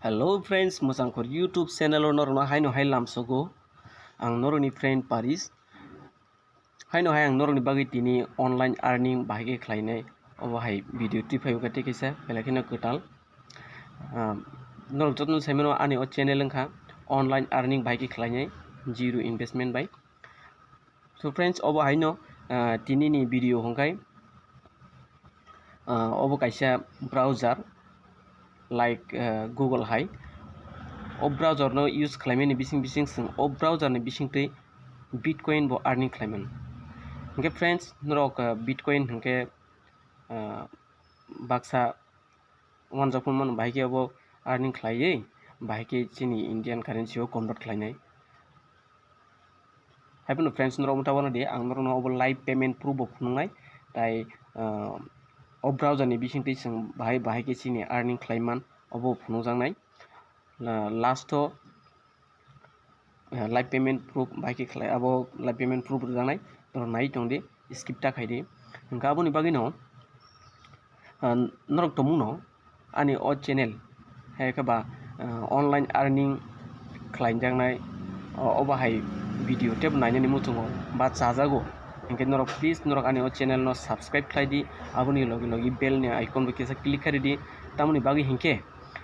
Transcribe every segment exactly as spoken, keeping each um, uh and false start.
Hello friends, Mwchangkhor YouTube channel o norokno haino hai lamsogo. Ang norokni friend Paris. Haino hai ang norokni bagwi tini online earning bahai khe khlainai obo hai video twi phaiwkha tei kaisa belai kheno kwtal. Ah, norok jotono saimano ani o channel wngkha online earning bahai khe khlainai zero investment bai. So friends, obo haino, ah, tini ni video hwnkhe, ah, obo kaisa browser like, ah, Google hai. O browser no use khlaimani bising bising chwng o browser ni bisingtwi Bitcoin bo earning khlaimano. Hwnkhe friends, norok, ah, Bitcoin hwnkhe, ah, baksa uanjak phano mano, bahai khe obo earning khlaiwi, bahai khe chini Indian currency o convert khlainai. Hai phano friends, norok motha wano di, ang norokno obo live payment proof bo phunuknai, tai, ah, o browser ni bisingtwi chwng bahai, bahai khe chini earning khlaiman obo phunukjaknai. La-, last o, eh, live payment proof bai khe khlai, abo live payment proof rwjaknai, norok nai tong di, skip ta khai di. Hwnkhe aboni bagwi no, ah, norok tongmung no ani o channel, hai khe ba, ah, online earning khlaijaknai, o-, obo hai video tebo nainani muchungo ba chajago. Hwnkhe norok please norok ani o channel no subscribe khlai di, aboni logi logi bell ni icon bo kisa click khai di, tamoni bagwi hwnkhe,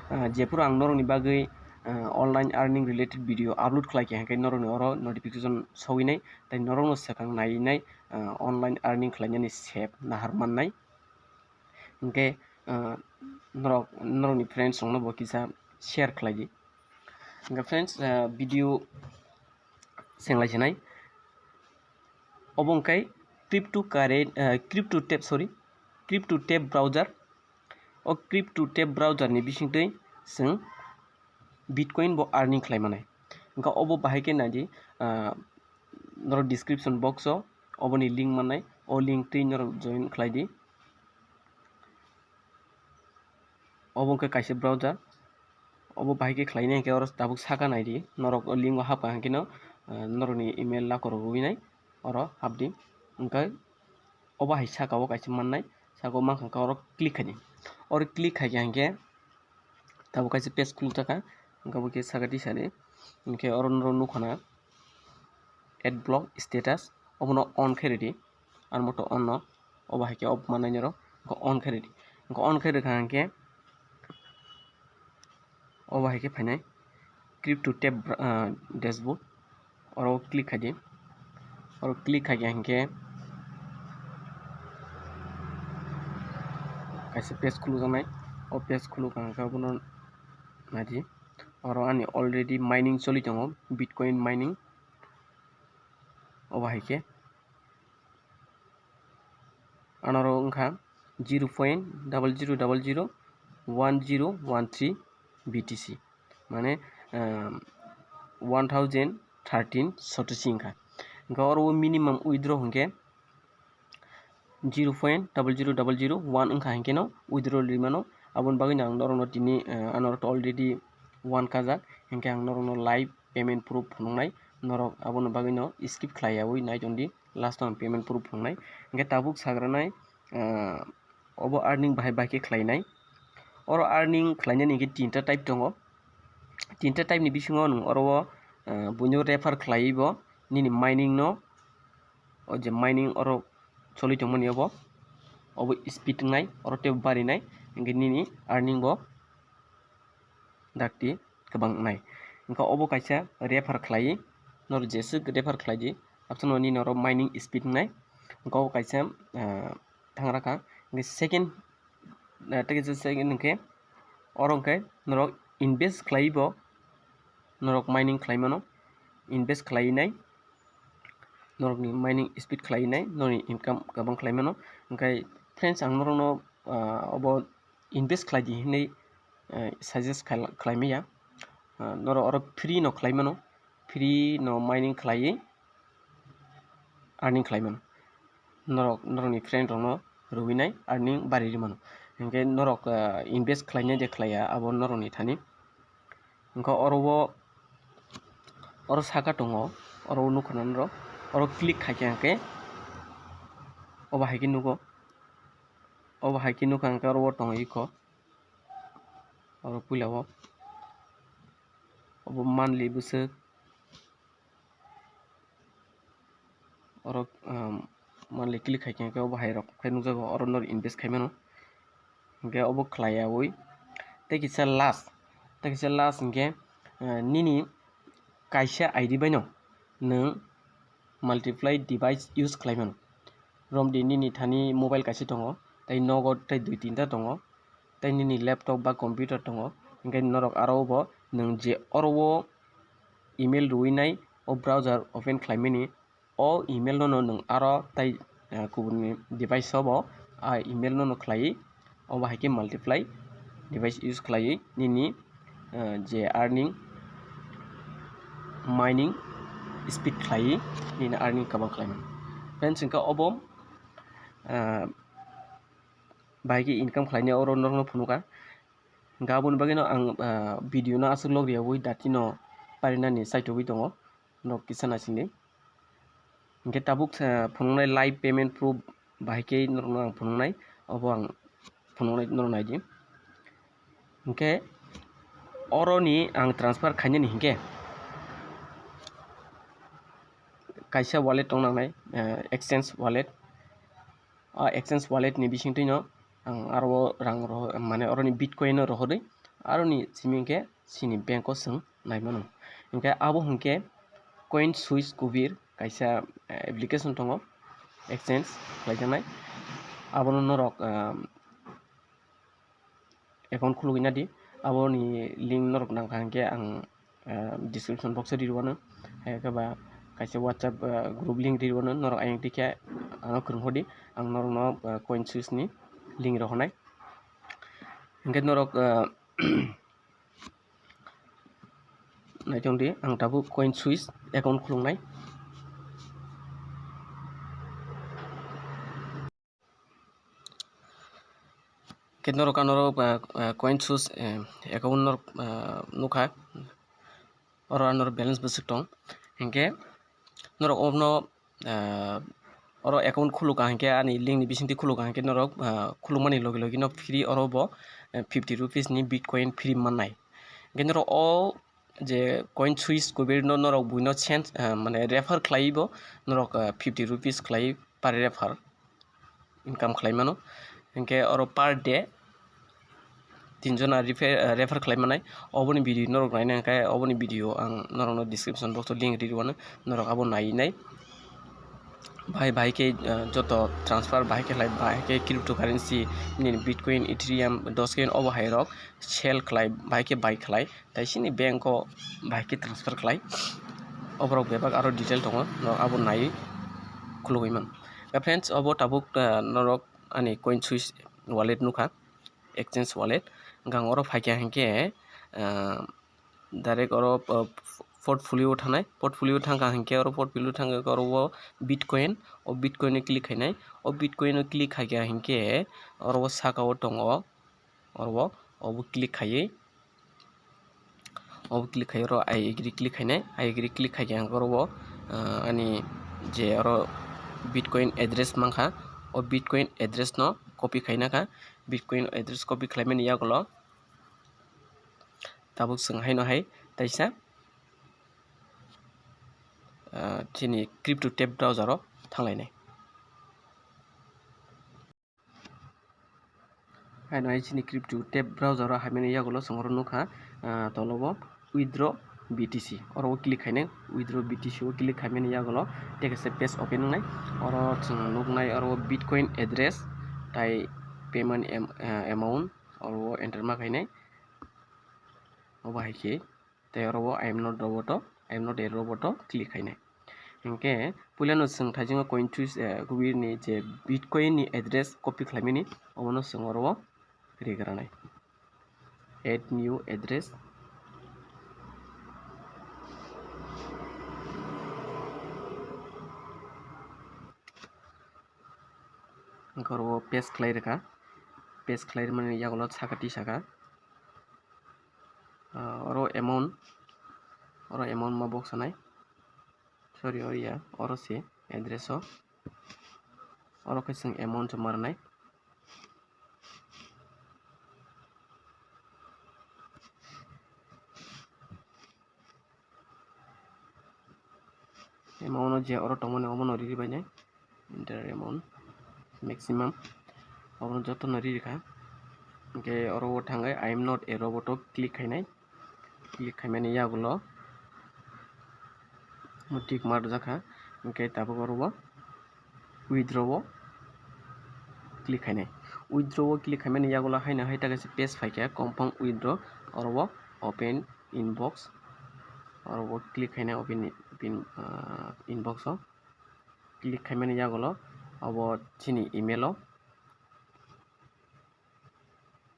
ah, jephuru ang norokni bagwi, ah, online earning related video upload khlai khe, hwnkhe norokni oro notification sogwi nai, tei norokno swkang nai nai, ah, online earning khlainani sep nahar mannai. Hwnkhe, ah, norok, norokni friends rokno bo kisa share khlai di. Hwnkhe friends, ah, video senglai sinai. Obo hwnkhe crypto current, ah, crypto tab, sorry, crypto tab browser. O crypto tab browser ni bisingtwi chwng Bitcoin bo earning khlai manai. Hwnkhe obo bahai khe nai di, ah, norok description box o oboni link mannai, o link twi norok join khlai di. Obo hwnkhe kaisa browser, obo bahai khe khlainai hwnkhe oro tabuk saka nai di, norok o link o hapkha hwnkhe no, ah, norokni email lako rwgwi nai oro hap di. Hwnkhe obo hai saka o kaisa mannai, saka o mankha hwnkhe oro click khai di, oro click khai khe hwnkhe tabuk kaisa page khuluk jakha, hwnkhe abo khe saka tisa di, hwnkhe oro norok nukha na ad block status, obono on khe ridi, ang moto on no, obo hai khe off mannai norok, hwnkhe on khe ridi, hwnkhe on khe rikha hwnkhe obo hai khe phainai crypto tab, ah, dashboard. Oro click khai di. Oro click khai khe hwnkhe kaisa page khuluk jaknai. O page khuluk kha hwnkhe abono nai di. Oro ani already mining choli tongo, Bitcoin mining. Obo hai khe. Anoro wngkha zero point double zero double zero one zero one three B T C, mane, um, one thousand thirteen Satoshi wngkha. Hwnkhe oro o minimum withdraw hwnkhe zero point double zero double zero one wngkha, hwnkhe no withdraw rimano. Aboni bagwi no ang norokno tini, uh, anoro already one kajak, hwnkhe ang norokno live payment proof phunuknai, norok aboni bagwi no skip khlai yaui nai tong di, last o ang payment proof phunuknai. Hwnkhe tabuk sagranai, ah, obo earning bahai bahai khe khlainai. Oro earning khlainani hwnkhe tinta type tongo. Tinta type ni bisingo nwng oro o, ah, buino refer khlaiwi bo nini mining no, o je mining oro choli tongmani obo, obo speed wngnai, oro tei barinai, hwnkhe nini earning bo dakti kwbang wngnai. Hwnkhe obo kaisa refer khlaiwi, norok jeswk refer khlai di, absano nini oro mining speed wngnai. Hwnkhe obo kaisa, ah, thangra kha. Hwnkhe second, ah, tei kaisa second hwnkhe oro hwnkhe norok invest khlaiwi bo norok mining khlai mano, invest khlai nai. Norokni mining speed khlai nai, norokni income kwbang khlai mano. Hwnkhe friends, ang norokno, ah, obo invest khlai di hinwi, ah, suggest khlai-, khlai maya. Ah, norok oro free no khlai mano, free no mining khlaiwi earning khlai mano. Norok, norokni friend rokno rwui nai earning bari rw mano. Hwnkhe norok, ah, invest khlai nai de khlai ya, abo norokni thani. Hwnkhe oro o, oro saka tongo, oro o nukha na norok, oro click khai khe hwnkhe obo hai khe nugo, obo hai khe nukha hwnkhe oro o tongo iko, oro puila o, Obo monthly bwswk. Oro, um, monthly click khai khe obo hai rok khai nukjago, oro nor invest khai mano. Hinkhe obo khlaiyawi tei kisa last, tei kisa last hinkhe, uh, nini kaisa I D bai no nwng multiply device use khlai mano. Romdi nini thani mobile kaisa tongo, tei nogo tei dui tinta tongo, tei nini laptop ba computer tongo, hinkhe norok aro bo nwng je oro o email rwui nai o browser open khlaimani, o email no nwng aro tei, eh, kubuni device o bo a email no khlai, obo hai khe multiply device use khlaiwi nini, eh, je earning, mining speed khlaiwi nini earning kwbang khlai mano. Friends, hinkhe obo, eh, bahai khe income khlainai oro norokno phunukha. Hinkhe aboni bagwino ang, ah, video no aswk log riyawi dati no parinani chaitugwi tongo, norok kisa naisingdi. Hinkhe tabuk, ah, phunuknai live payment proof bahai khe norokno ang phunuknai, obo ang phunuknai norok naidi. Hinkhe oroni ang transfer khainani hinkhe kaisa wallet tong nangnai, ah, exchange wallet. O exchange wallet ni bisingtwi no ang aro o rang roho, mane oroni Bitcoin no rohorwi aroni simi hinkhe chini bank o chwng nai mano. Hinkhe abo hinkhe Coin Swiss Kubir kaisa, eh, application tongo, exchange khlaijaknai. Abono norok, ah, account khulugwi nadi. Aboni link norok nangkha hinkhe ang, ah, description box o rirwano. Hai khe ba kaisa WhatsApp, ah, group link rirwano, norok ayang tikhe ano kwrwng hodi. Ang norokno, ah, Coin Swiss ni link rohornai. Hinkhe norok, ah, naitongdi, ang tabuk Coin Swiss account khulungnai. Khe norok ano, ah, ah, Coin Swiss, eh, account norok, ah, nukha. Oro ano balance bwswk tong. Hinkhe norok obono, ah, oro account khulukha hinkhe ani link ni bisingtwi khulukha hinkhe norok, ah, khulukmani logi logi no free oro bo, eh, fifty rupees ni Bitcoin free mannai. Hinkhe norok o je Coin Swiss Kubir no norok buino change, ah, mane refer khlaiwi bo norok, ah, fifty rupees khlaiwi per refer income khlai mano. Hinkhe oro per day tinjona refer, ah, refer khlai manai. Oboni video norok naina hinkhe oboni video ang norokno description box o link ri rwano, norok abo nai nai. Bahai bahai khe, ah, joto transfer bahai khe khlai, bahai khe cryptocurrency, nini Bitcoin, Ethereum, Dogecoin obo hai rok sell khlai, bahai khe buy khlai. Tai chini bank o bahai khe transfer khlai. Oborok bebak aro detail tongo, norok abo naiwi khulugwi man. Khe friends, obo tabuk, ah, norok ani Coin Swiss wallet nukha, exchange wallet. Hwnkhe ang oro phaikha hinkhe, ah, direct oro, ah, portfolio thangnai, portfolio thangkha hinkhe oro portfolio thangkha oro o Bitcoin, o Bitcoin o click khainai, o Bitcoin o click khaikha hinkhe oro o saka o tongo, oro o obo click khaiwi, obo click khai oro I agree click khainai, I agree click khaikhe ang oro o, ah, ani je oro Bitcoin address mankha, o Bitcoin address no copy khaina kha, Bitcoin address copy khlaimani yagulo tabuk chwng haino hai taisa, ah, chini crypto tab browser o thanglainai. Haino hai chini crypto tab browser o haimani yagulo chwng oro nukha, ah, tolo o withdraw B T C, oro o click khainai, withdraw B T C o click khaimani yagulo tei kaisa page open wngnai, oro chwng nuknai oro o Bitcoin address tai payment am-, ah, amount oro o enter ma khainai, obo hai khe. Tei oro o I am not robot o, I am not a robot o click khainai. Hinkhe puilano chwng thaisingo Coin Swiss, eh, kubuni je Bitcoin ni address copy khlaimani, obono chwng oro o rigranai. Add new address. Hinkhe oro o paste khlai rwkha, paste khlai rwmani yagulo saka tisaka. Ah, oro amount, oro amount ma boksanai. Sorry, oro ya, oro se address o. Oro khe chwng amount se ma rwnai. Amount no je oro tongmani omono riri bainai. Enter amount maximum. Obono jotono riri kha. Hingke oro o thangai I am not a robot o click khainai. Click khaimani yagulo mo tick mark rwjak kha. Hingke tabuk oro o withdraw o click khainai. Withdraw o click khaimani yagulo haino hai ta kaisa page phaikha, confirm withdraw, oro o open inbox, oro o click khainai open, open, ah, inbox o click khaimani yagulo obo chini email o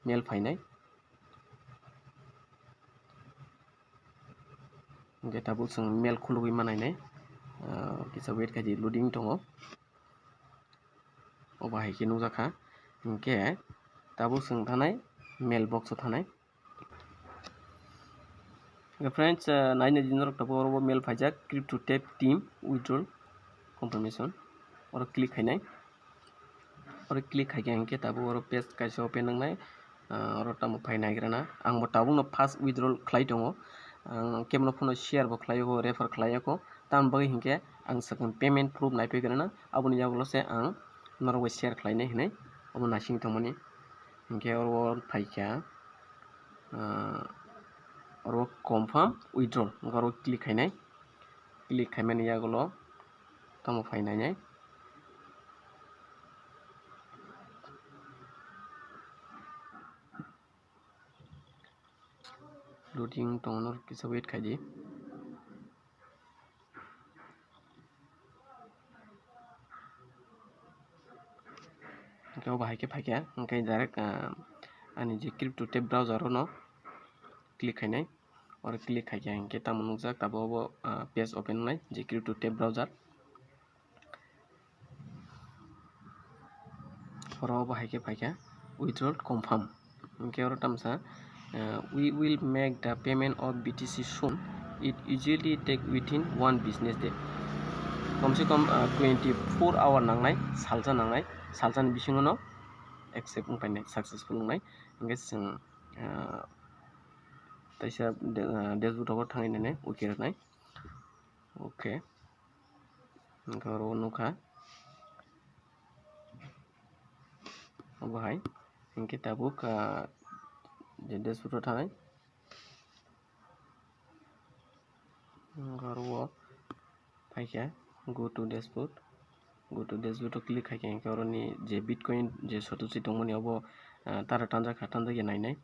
mail phainai. Hingke tabuk chwng mail khulugwi manainai, ah, kisa wait khaidi, loading tongo. Obo hai khe nukjak kha. Hingke tabuk chwng thanai mail box o thanai. Hingke friends, ah, naina di norok tabuk oro o mail phaijak, Crypto Tap team withdrawal confirmation. Oro click khainai. Oro click khaikhe hingke tabuk oro page kaisa open wngnai, ah, oro tamo phai naigrana. Ang bo tabukno first withdrawal khlai tongo. Ang kebono phano share bo khlai o, refer khlai o, tamoni bagwi hingke ang swkang payment proof naiphaigrana, aboni yagulo se ang norok bai share khlainai hinui omo naising tongmani. Hingke oro phaikha, ah, oro confirm withdrawal, hingke oro click khainai, click khaimani yagulo tamo phai nainai. Loading tongo, no kisa wait khaidi. Hingke obo hai khe phaikha, hingke direct, ah, ani je Crypto Tap browser o no click khainai. Oro click khaikhe hingke tamo nukjak, tabuk obo, ah, page open wngnai je Crypto Tap browser. Oro obo hai khe phaikha withdrawal confirm. Hingke oro tamsa, ah, "We will make the payment of B T C soon. It usually take within one business day." Kom se kom, ah, twenty-four hour nangnai, salsa nangnai, salsani bisingo no accept wng painai, successful wngnai. Hingke chwng, ah, taisa de-, ah, dashboard rogo thangwi nainai, okay rwnai. Okay. Hingke oro o nukha. Obo hai. Hingke tabuk, ah, je dashboard o thanai. Hingke oro o phaikha go to dashboard. Go to dashboard o click khaikhe hingke oroni je Bitcoin je Satoshi tongmani obo, ah, tara tanjak kha, tanjak ya nainai.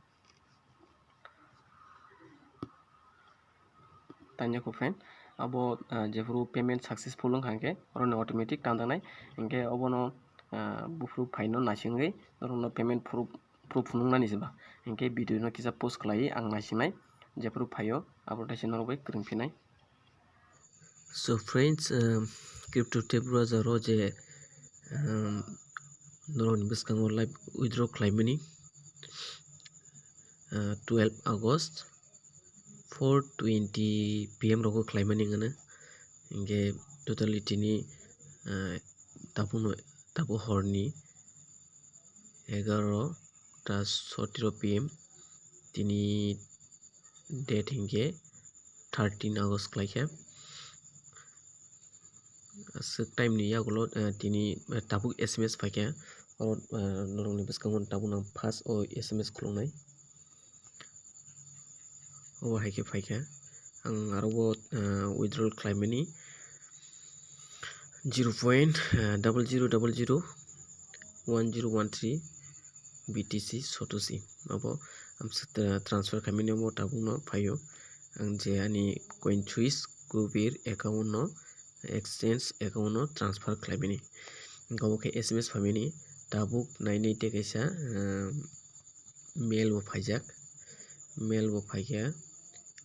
Tanya ko friend, abo, ah, jephuru payment successful wngkha hingke, oroni automatic tanjaknai, hingke obono, ah, buphuru phaino naisingwi norokno payment proof, proof phunuknani se ba, hingke video no kisa pause khlaiwi ang naisingnai, jephuru phaio abo teisa norok bai kwrwngphinai. So friends, um, Crypto Tap browser o je, um, norokni bwskango live withdraw khlaimani, uh, twelve August four twenty P M rogo khlaimani hwnwi. Hingke totally tini, uh, tabukno, tabuk horni egarota sotero P M, tini date hingke thirteen August khlaikha. Aswk time ni yagulo, eh, tini, eh, tabuk S M S phaikha. Oro, eh, norokni bwskango tabuk nang first o S M S khuluknai. Obo hai khe phaikha. Ang aro bo, eh, withdrawal khlaimani zero point double zero double zero one zero one three B T C Satoshi. Abo amsa, eh, transfer khaimani omo tabukno phaio. Ang je ani Coinswitch Kubir account no exchange account no transfer khlaimani. Obo khe S M S phaimani, tabuk nai nai tei kaisa, eh, mail bo phaijak. Mail bo phaikha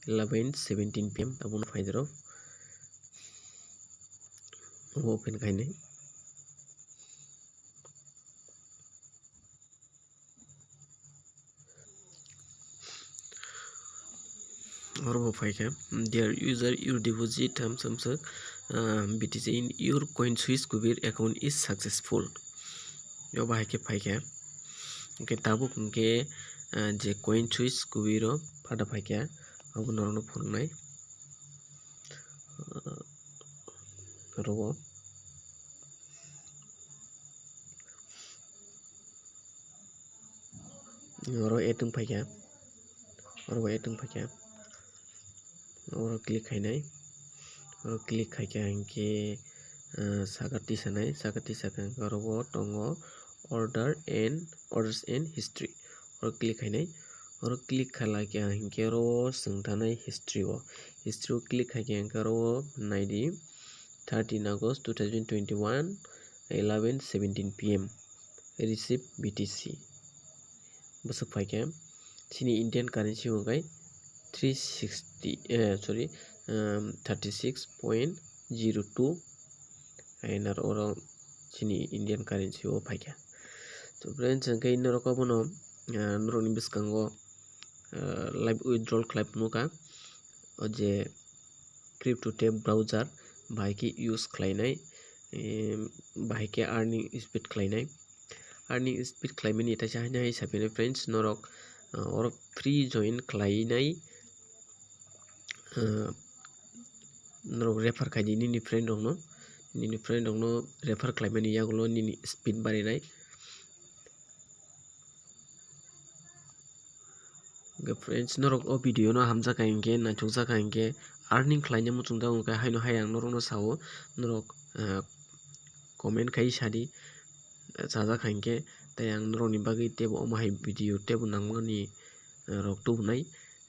eleven seventeen P M abono phaidoro. Obo open khainai. Oro bo phaikha, "Dear user, your deposit," hamsa hamsa, ah, "B T C in your Coinswitch Kubir account is successful." Obo hai khe phaikha. Hingke tabuk hingke, ah, je Coinswitch Kubir o phada phaikha, abo norokno phunuknai. Ah, Oro add wng phaikha, oro bo add wng phaikha, oro click khainai, oro click khaikha hinkhe, ah, saka tisanai, saka tisakha hinkhe oro bo tongo order and orders and history, oro click khainai, oro click khailakha hinkhe oro o swng thanai history o, history o click khaikha hinkhe oro o naidi thirteen August two thousand twenty-one, eleven seventeen P M. Receive B T C. Bwswk phaikha chini Indian currency hwnkhe three sixty, eh, sorry, um, thirty six point zero two I N R oro chini Indian currency o phaikha. So friends, hwnkhe norok abono, ah, norokni bwskango, ah, live withdrawal khlai phunukha, o je crypto tab browser bahai khe use khlainai, em, bahai khe earning speed khlainai. Earning speed khlaimani taisa haino hai saphinai friends, norok, ah, oro free join khlainai, ah, norok refer khaidi nini friend rokno, nini friend rokno refer khlaimani yagulo nini speed barinai. Hwnkhe friends, norok o video no hamjakha hinkhe, naithokjakha hinkhe, earning khlaina muchungjago hinkhe haino hai ang norokno sao, norok, ah, comment khai sadi, chajakha hinkhe, tei ang norokni bagwi teibo omo hai video teibo nangmani, ah, rok tubunai,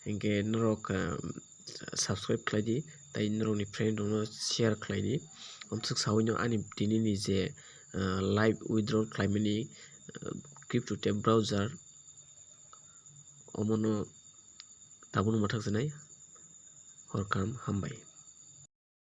hinkhe norok, ah, subscribe khlaidi, tei norokni friend rokno share khlaidi. Omswk saui no ani tinini je, ah, live withdrawal khlaimani, ah, crypto tab browser omono tabukno mwthakjaknai. Hor kaham, hambai.